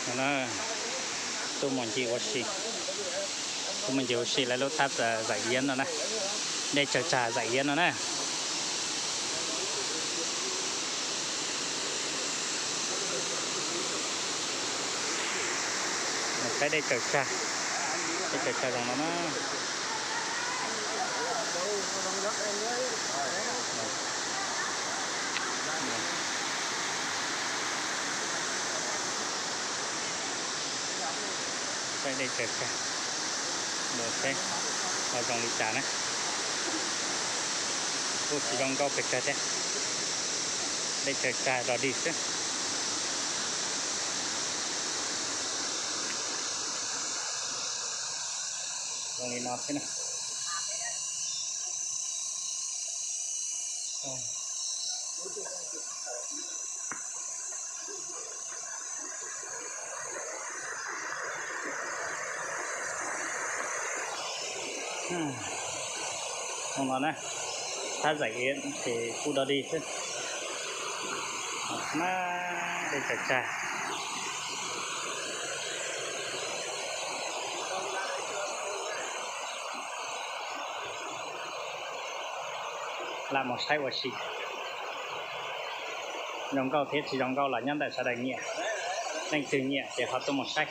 No na, tuaj mus ncig ua si, tuaj mus ncig ua si lawv lub thab Zam Iab no na, dej Tsawg Tsag Zam Iab no na. Saib dej Tsawg Tsag, dej Tsawg Tsag zoo no na. Saib dej Tsawg Tsag, mus saib ho zoo li cas na. Kuj tsis zoo nkauj pes tsawg thiab, dej Tsawg Tsag dog dig xwb. Zoo li no xwb na. Zoo no na, thab Zam Iab ces kuj dog dig xwb. Mas dej Tsawg Tsag. Lam mus saib ua si, zoo nkauj thiab tsis zoo nkauj los nyob ntawm sawv daws nyiam. Leej twg nyiam ces ho tuaj mus saib.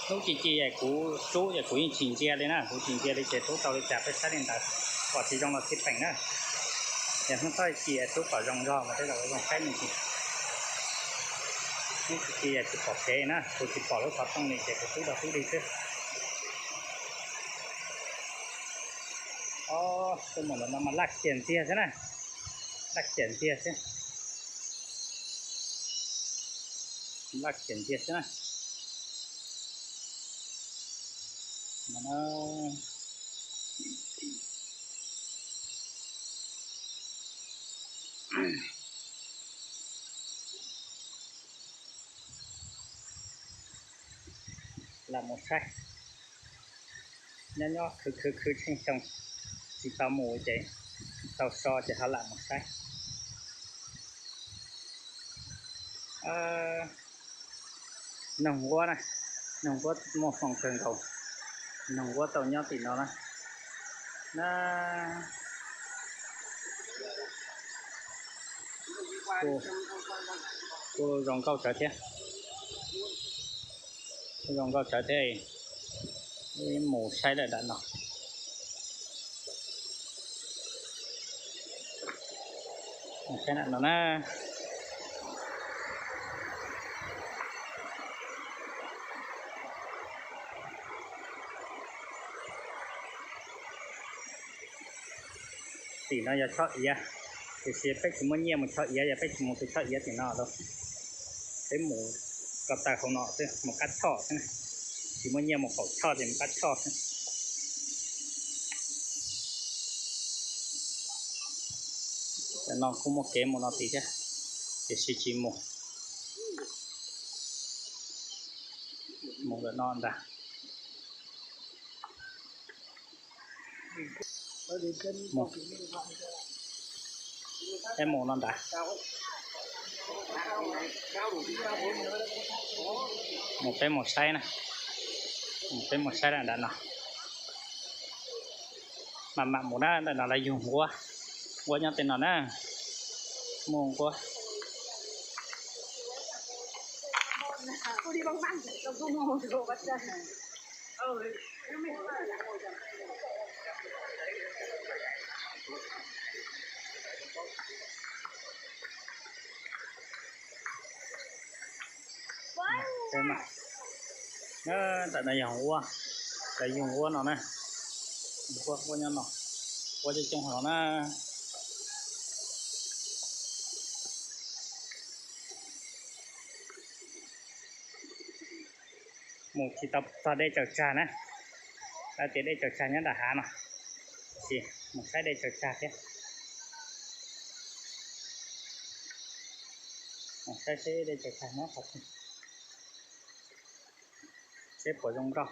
Hnub ci ci es kuv rub es kuv yeej tsis ntsia li na, kuv tsis ntsia li ces rub tau li cas peb saib li ntawd. Pom tsis zoo los tsis peem na. Yog hnub toj ci es rub kom zoo zog mas tej zaum zoo saib me ntsis. Hnub ci ci es tsis pom kev na, kuv tsis pom lub xov tooj li ces kuv rub dog dig xwb. Ob, tuaj mus ntawm no mas laj kiag ntxiag xwb na, laj kiag ntxiag xwb, laj kiag ntxiag xwb na. Lam mus saib, nyob nyob khwv khwv khwv tsheej xyoo tsis tau mus ces tau so ces ho lam mus saib. Noog nquab na, noog nquab muaj hmoo kawg nkaus, noog nquab tau nyob tim no na. Na, kuj zoo nkauj tsawv thiab, kuj zoo nkauj tsawv thiab. Mus saib lawm nram no, mus saib nram no na. Tim no yog Choj Iav, tiam sis peb tsis muaj nyiaj mus Choj Iav, yog peb tsis mus tus Choj Iav tim no lauj. Peb mus ko taw hauv no xwb, mus qab choj xwb na. Tsis muaj nyiaj mus qaum choj ces mus qab choj xwb. Tam no kuj muaj kev mus no tid thiab, tiam sis tsis mus, mus lawm no ntag. Peb mus no ntag. Mus peb mus saib na, mus peb mus saib nram no. Mam mam mus na, ntawm no lawv yug nquab, nquab nyob tej no na, muaj nquab. Ntawm no yog ua, lawv yug nquab no na, nquab nyob no, nquab coob coob no na. Mus tsis tau txog dej Tsaws Tsag na, lawv tias dej Tsaws Tsag nyob nram hav no, tab sis mus saib dej Tsaws Tsag thiab. Mus saib seb dej Tsaws Tsag nyob qhov twg, seb puas zoo nkauj.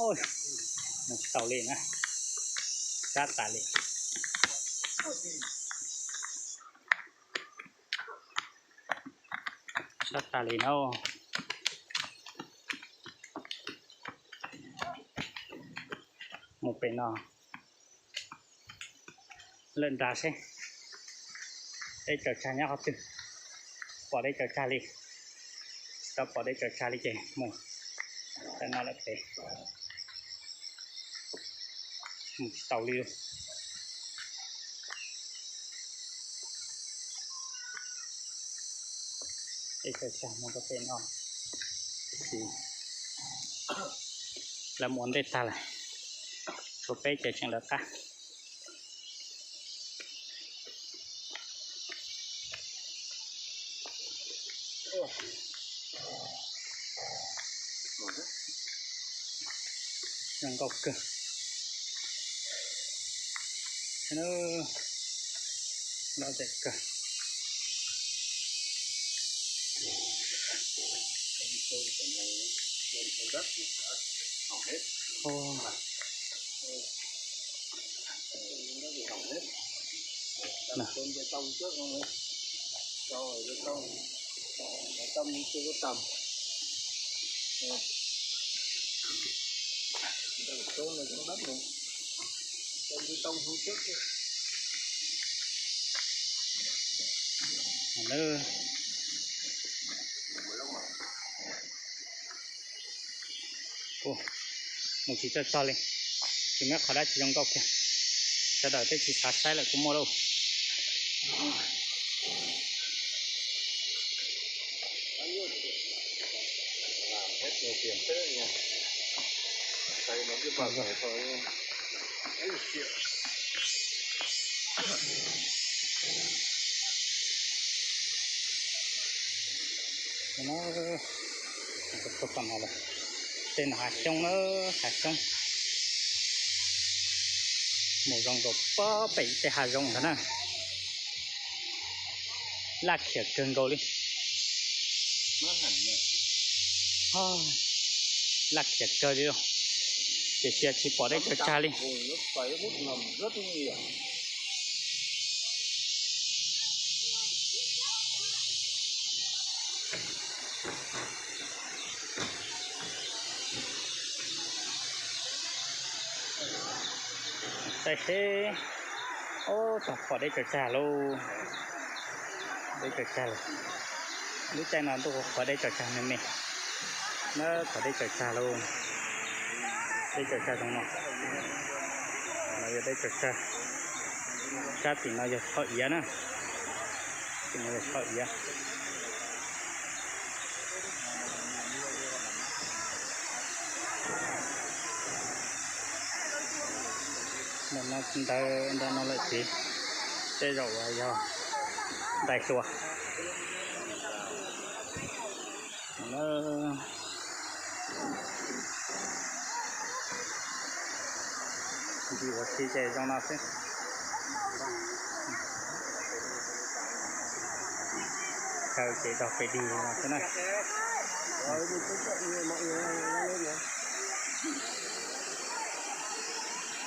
Mus tsis tau li na, sab tas li, sab tas li na. Mus pem no lawm nrad seb deb tsaws tsag nyob qhov twg, pom deb tsaws tsag li, tsis tau pom deb tsaws tsag li ces mus tawm no lawm pem, mus tsis tau li. Deb tsaws tsag mus rau pem no, lawv mus ua ntej tag lawm, tshuav peb ces tseem lawv qab. Zoo nkauj kawg, lom zem kawg. Mus tsis txog txog li, tsis muaj qhov dab tsi zoo nkauj kiag. Sawv daws twb tsis xav saib lawm kuj muaj lauj. Tej no hav xyoob na, hav xyoob. Mus zoo nkaus pem tej hav zoov ntawd na. Laj khiav kawg nkaus li. Laj khiav kawg li, ces cia tsis pom deb tsaws tsag li. Saib seb, ob, tau qhov deb tsaws tsag lauj. Deb tsaws tsag lawm. Lub caij no ntuj qhuav deb tsaws tsag me me na, qhov deb tsaws tsag lauj. Deb tsaws tsag zoo no, no yog deb tsaws tsag. Sab tim no yog tsho iav na, tim no yog tsho iav. Ntawm no ntawd ntawm no lawm tsev, tej zaum yog ntais hlua. Ntsis ua si ces zoo no xwb. Chaw ces dog pes dig no xwb na.